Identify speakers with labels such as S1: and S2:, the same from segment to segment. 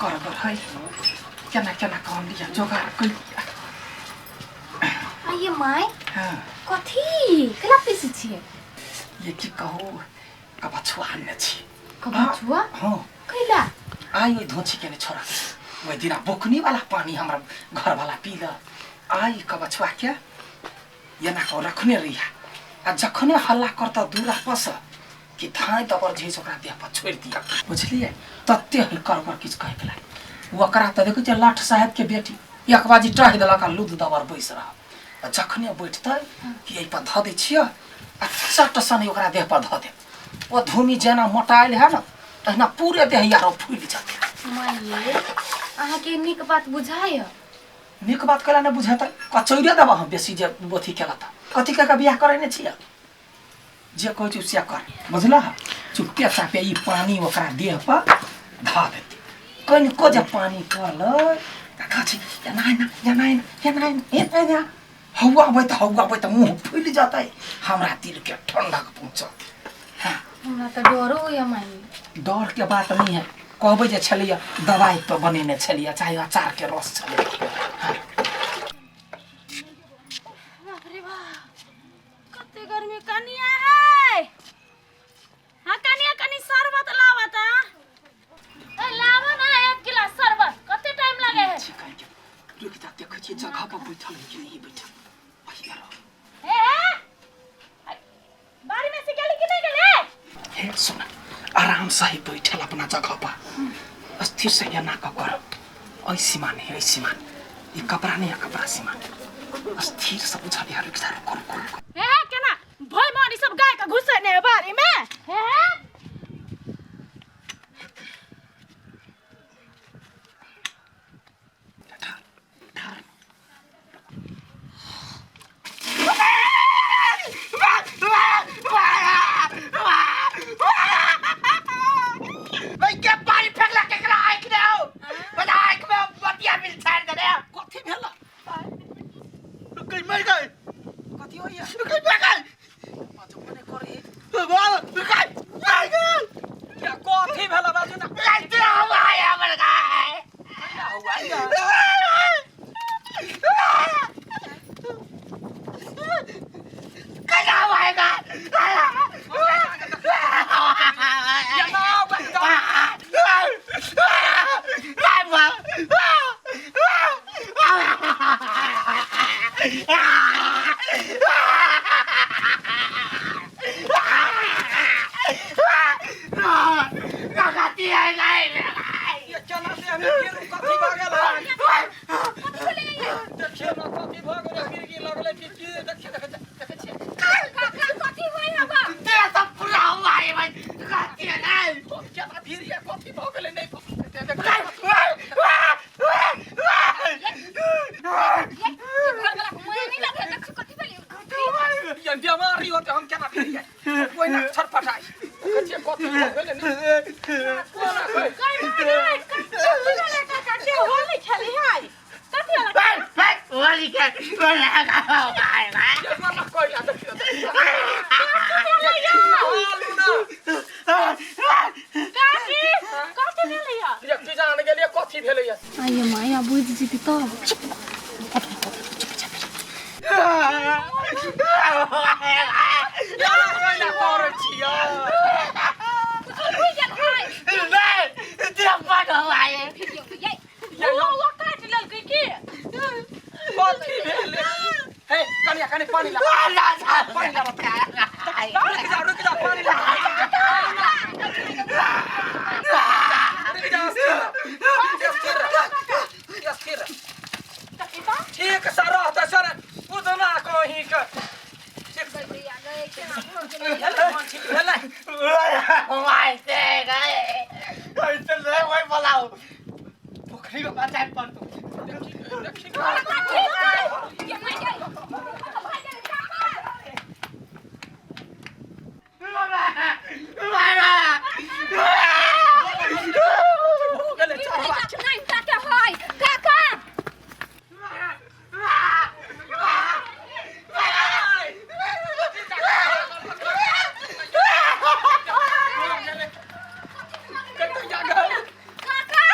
S1: करगर है केना केना कऽ हम लिअ जोगाड़ कैलियै।
S2: आइए माय।
S1: हाँ।
S2: कथी केना पीसै छियै?
S1: ये की कहू, कबछुआ आनने छी।
S2: कबछुआ?
S1: हाँ।
S2: कैला?
S1: आइ ओहि धोछी के छोड़ा ओहि दिना बोकनी वाला पानी हमरा घर वाला पी ल। आइ कबछुआ के एना कऽ रखने रहिया आ जखने हल्ला करता दूरा पर से कि धाय दबर जे ओकरा देह पर छोड़ि दिया, बुझलियै? तते है करगर किछु कहै के लाग ओकरा तऽ देखै छियै लाठ साहेब के बेटी एक बाजी टह देलक आ लुद दबर बैस रह आ जखने बैठतै कि एहि पर धऽ दै छियै आ चट सनी ओकरा देह पर धऽ देब। ओ धूमी जेना मोटायल है ने तहिना पूरे देह यारो फूलि जेतै।
S2: माइये, अहाँके नीक बात बुझाय?
S1: नीक बात कैला नहि बुझेतै? कचौरे देबऽ हम बेसी जे अथी केला तऽ कथी कऽ के बियाह करेने छियै? जे कहै छियौ से कर, बुझलह? चुपके चापे ई पानी ओकरा देह पर धऽ देतै। कनिको जे पानी पड़लै तऽ कहै छै एना एना एना एना एना एना एना एना हौआ अबै तऽ हौआ अबै तऽ मुँह फुलि जेतै, हमरा दिलके ठंडक पहुँचत। हाँ।
S2: हमरा तऽ डरो होइए माई।
S1: डर के बात नहीं है, कहबै जे छलैया दवाइ पर बनेने छलियै चाहे अचार के रस छलै। हाँ।
S3: बाप रे बाप, कते गर्मी। कनिया है? हाँ कनिया, कनी शरबत लावा ता। ए लावा ना एक गिलास शरबत, कते टाइम लगे है?
S1: ठीक है, रुक जा, देखै छियै जगह पर बैठल है कि नहीं बैठल। भैया रहो।
S3: ए ए, बाड़ी में से गेली कि नहीं गेले?
S1: हे सुन, आराम से ही बैठल अपना जगह पर स्थिर से एना कऽ कर। ऐ सीमा नहीं, ऐ सीमा ई कपड़ा नहीं है, कपड़ा सीमा स्थिर से बुझल। रुक जा, रुको रुको रुको।
S3: ए केना भई मारी सब गाय के घुसे ने बाड़ी में? हे
S1: ठार ठार।
S4: के पानी फेंकला? केकरा आँखि ने हो बता, आँखि में बतिया मिल छाड़ देने।
S1: कथी भेल?
S4: कहीं मर गए।
S1: कथी होइया?
S4: कहीं मर गए।
S1: बाजू मने करे।
S4: कहीं मर गए।
S1: क्या कथी भेल? बाजू ना।
S4: कहीं हुआ है मर गए।
S1: क्या हुआ या?
S4: कहीं हुआ है?
S1: या ना बता। ये केना देह में गिर कथी भऽ गेल है? देखियौ ने कथी भऽ गेलै, मिर्गी लगलै कि की? देखियौ, देखै देखै छियै।
S3: कथी होय हबा?
S1: केना भीड़ ये, कथी भऽ गेलै? नहि देख।
S2: घर वाला के मोने नहीं लगे, देखी कथी भेलै।
S1: ये बेमारी होतै, हम केना भीड़ ये कोइ ना छटपटाइ। देखै छियै कथी भऽ गेलै? नहि कोना कहै।
S3: गई माय गई, कथी भेलै काका? के होली खेली है? कथी वाला?
S1: ये कोना कोइला? देखियौ देखियौ।
S3: काकी, कथी भेलै?
S1: ये की जान गेलियै कथी भेलै ये।
S2: आइए माय, बुझि जेती तब।
S1: केना कोइला करै छियै?
S3: बुझि गेल है।
S1: ये
S3: वो काटि लेलकै की?
S1: कथी भेलै हे? कनिया, कनि पानी ला, पानी ला। रुक जा, रुक जा, पानी ला। रुक जा, स्थिर रह, स्थिर रह, स्थिर रह। ठीक से रहतै सर बुझना कहीं के। ठीक से भेलै, मन ठीक भेलै? देखी देखी। हो गेलै चढ़वा।
S2: काका।
S1: कतऽ जा गेल?
S2: काका।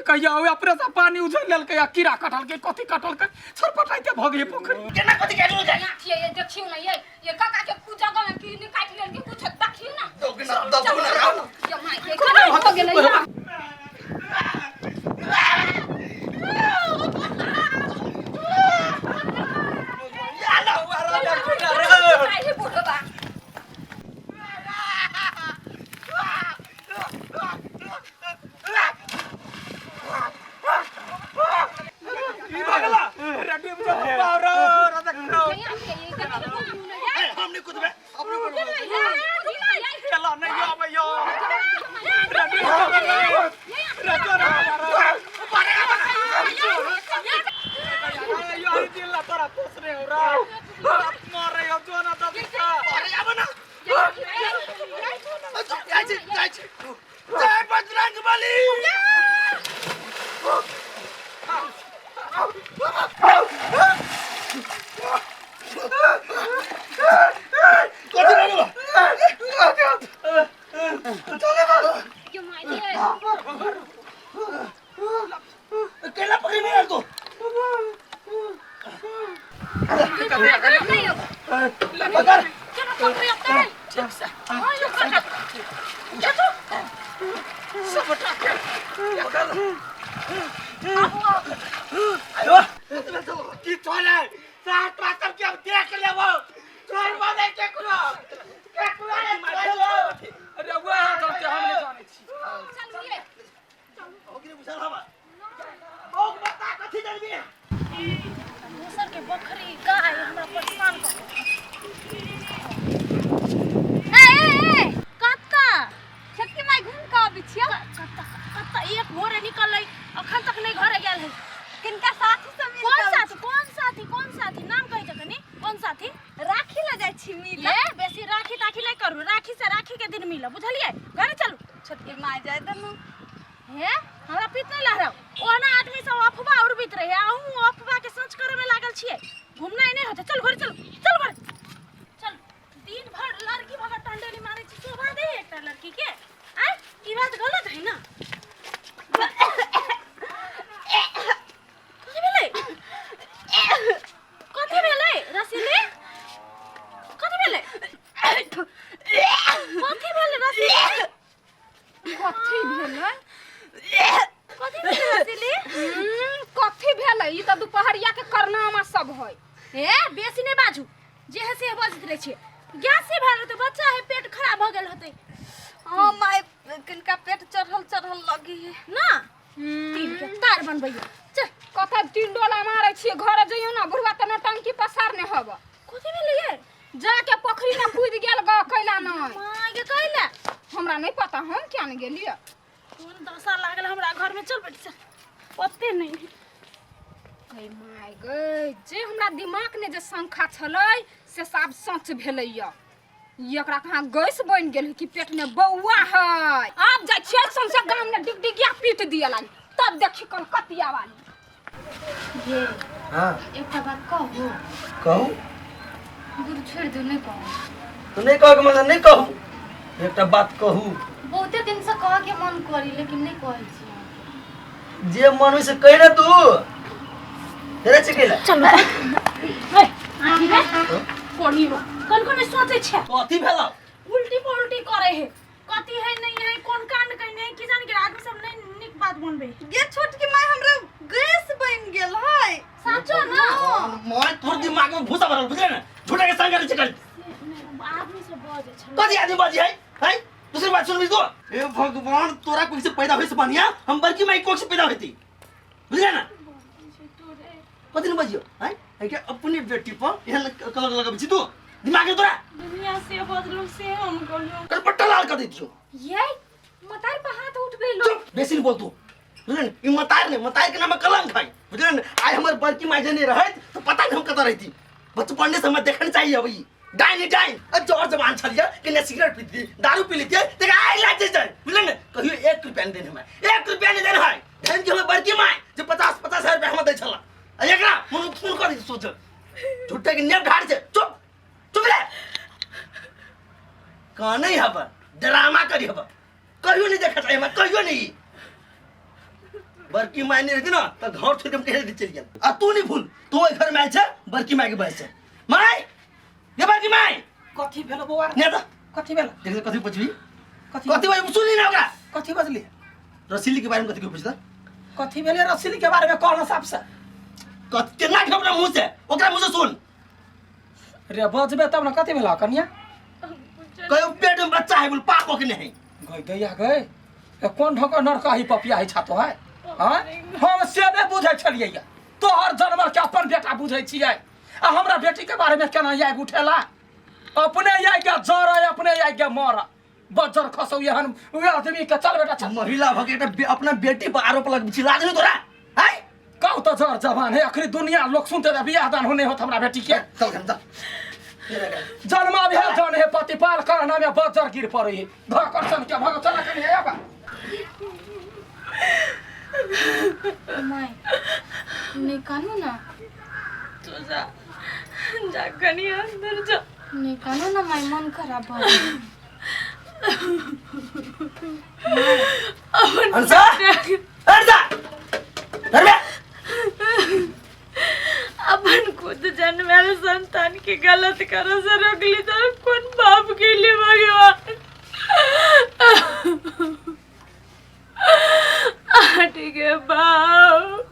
S1: कहिया ओहि अपने से पानी उझल लेलकै आ कीड़ा कटलकै कथी कटलकै छरपटाइते भऽ गेलै पोखरि
S4: केना कथी काटि लेलकै
S2: ये ये देखियो ना ये ये काका के कुछ जगह में की काटि लेलकै कुछ देखियो ना
S4: दोगुना दोगुना राम
S2: ये माय के कोना हो गेलै या काहे बुढ़बा
S1: ई भगला रे डूब जो बावरा रे देखो
S4: ए, हम नहीं कूदबे अपने ऊपर
S1: चला नहीं आबै यो रे डूब जो रे तोरा यो दिल ला तोरा पोसने हो रा मारे हो जो ना तब
S4: अरे आबो ना जाइ छी जाइ छी जय बजरंग बली कथी भऽ गेलो केला पकड़ी में तू पकड़ आयो की चले सात पाँच के अब देख लेबो छोड़बो नहीं केकरो केकरो नहीं छोड़बो
S1: अरे वह चलते हम नहीं जानै छी
S4: ओकरे बुझल हवा ओक बता कथी जानबी
S3: दोसर के बकरी गाय हमरा परेशान कर
S2: ए ए ए
S3: कत्ता
S2: छोटकी माय घूम के आबै छियै
S3: कत्ता कत्ता एक भोरे निकललै अखन तक नहीं घरे गेल है
S2: किनका साथी सब मिल
S3: कौन साथी कौन साथी कौन साथी नाम कहि त कनी कौन साथी
S2: राखी ल जाइ छी मिल
S3: ए बेसी राखी ताखी नहीं करू राखी से राखी के दिन मिलब बुझलियै घरे चलू
S2: छोटकी माय जाय दनु
S3: हे हमरा पीत नहीं लहराउ ओना आदमी सब अफवाह उड़बैत रहे आ अहूँ अफवाह के सच करे में लागल छियै घूमनाइ नहीं होतै चल घरे चल चल घरे चल दिन भर लड़की भगा टंडेली मारै छी शोभा दे एकटा लड़की के आय ई बात गलत है ना कथी भेलै कथी भेलै रसीली कथी भेलै कथी भेलै रसीली
S2: कथी भेलै
S3: कथी भेलै रसीली
S2: कथी भेलै ई तऽ दुपहरिया के करनामा सब है
S3: ए बेसी नहि बाजू जे है से बजैत रहै छियै गैस से भेल होतै बच्चा है पेट खराब भऽ गेल होतै
S2: हाँ माय किनका पेट चढ़ल चढ़ल लगी है
S3: ना तीन के तार बनबैया
S2: चल कतऽ तीन डोला मारै छियै घरे जइयौ ना बुढ़वा तऽ नौटंकी पसारने हब
S3: कथी भेलै ये
S2: जाके पोखरी में कूद गेल ग कैला नहीं
S3: माय के कैला
S2: हमरा नहीं पता हम क्या ने गेलियै
S3: कोन दशा लागल हमरा घर में चल बेटी चल पते नहीं
S2: गै माय गै जे हमरा दिमाग ने जे शंखा छलै से सब सच भेलैया ई एकरा कहाँ गैस बनि गेल है कि पेट में बौआ है आब जाइ छियै सौंसे गाम ने डिगडिगिया पीट दिए लागी तब देखी कलकतिया वाली
S5: ये
S4: हां
S5: एकटा बात कहू
S4: कहू
S5: दूर छोड़ि दियौ नहि कहू
S4: तो नहीं कहो के मतलब नहीं कहू एकटा बात कहू
S5: बहुते दिन से कहऽ के मन करी लेकिन नहि कहै छी अहाँके।
S4: जे मन होइ से कहि ना तू तेरे छै कैला
S3: चल ए आखी रे कोड़ी कोन कोन सोचै छै
S4: कथी भेलौ
S3: उल्टी पुल्टी करे है कथी है नहीं है कोन कांड कइने है की जान के आदमी सब नहीं निक बात बनबे
S2: गे छोटकी माय हमरा गैस बनि गेल है
S3: साचो ना
S4: मोय तोर दिमाग में भूसा भरल बुझले ना झूठा के संग करे छै कल
S3: आदमी सब बजै छै
S4: कथी आदमी बाजी है है दूसरी बात सुन तू ए भगवान तोरा कोई से पैदा होई से बढ़िया हम बड़की माई कोख से पैदा होती बुझले ना कथी न बजियो हैं है के अपने बेटी पर एहन कलक लगबै छी तू दिमाग है तोरा
S3: दुनिया से बदलू से हम कहलू
S4: कलपट्टा लाल कर दैतियो
S2: ये मतार पर हाथ उठबे लो
S4: चुप बेसी नहीं बोल तू बुझले ने ई मतार ने मतार के नाम में कलंक है बुझले ने आइ हमर बड़की माय जे नहीं रहत तो पता नहीं हम कतऽ रहती बचपने से हमरा देखन चाहिए अब ई डाइन ही डाइन अ जोर जवान छलिए कि ने सिगरेट पीती दारू पी लेती देख आइ लाज जाय बुझले ने कहियो एक रुपया नहीं देने हमरा एक रुपया नहीं देने है धन के हमर बड़की माय जे 50 50 हजार रुपया हमरा दै छला आ एकरा मन फोन कर सोच झूठे के नेप ढार छै चुप चुप रे कानै हब ड्रामा करी हब कहियो नहीं देखा चाहिए हमरा कहियो नहीं। बड़की माय नहीं रहती ना तो घर छोड़ के हम कहीं चल गेल। आ तू नहीं भूल, तू ओहि घर में आयल छै बड़की माय के वजह से। माय ये बड़की माय।
S1: कथी भेल बौआ?
S4: नहीं तो
S1: कथी भेल?
S4: देख कथी पूछबी?
S1: कथी
S4: कथी भाई सुनली ना ओकरा?
S1: कथी बजली?
S4: रसीली के बारे में कथी के पूछता?
S1: कथी भेले रसीली के बारे में कहना साफ से।
S4: कथी केना के अपना मुंह से, ओकरा मुंह से सुन।
S1: रे बजबे तब ना। कथी भेल कन्या?
S4: कहियो पेट में बच्चा है बोल पाप के नहीं।
S1: गई दैया गई, ए कोन ढंग नरकाही पपिया है छातो है? हाँ हम से नहीं बुझै छलियै या। तोहर जनमल के अपन बेटा बुझै छियै आ हमरा बेटी के बारे में केना आगि उठेला? अपने आगि के जर, अपने आगि के मर, बज्जर खसौ एहन उहे आदमी के। चल बेटा चल।
S4: महिला भके एकटा अपना बेटी पर आरोप लगबै छी, लाज नहीं तोरा? आय
S1: कहू तो जर जवान है, अखनी दुनिया लोग सुनते रह बियाह दान होने होत हमरा बेटी के।
S4: चल घर चल।
S1: जन्मा भी है जन है पतिपाल करना में बज्जर गिर पड़े है धकर सन के भग चला कनी आबा।
S5: माय नहीं कानू ना।
S3: तू जा जा कनी अंदर जा।
S5: नहीं कानू ना माय, मन खराब भऽ गेल।
S4: अंसा अंसा घर में
S3: अपन खुद जन्मेल संतान के गलत करे से रोकली तो कौन बाप के लिए भगवान। ठीक है बाप।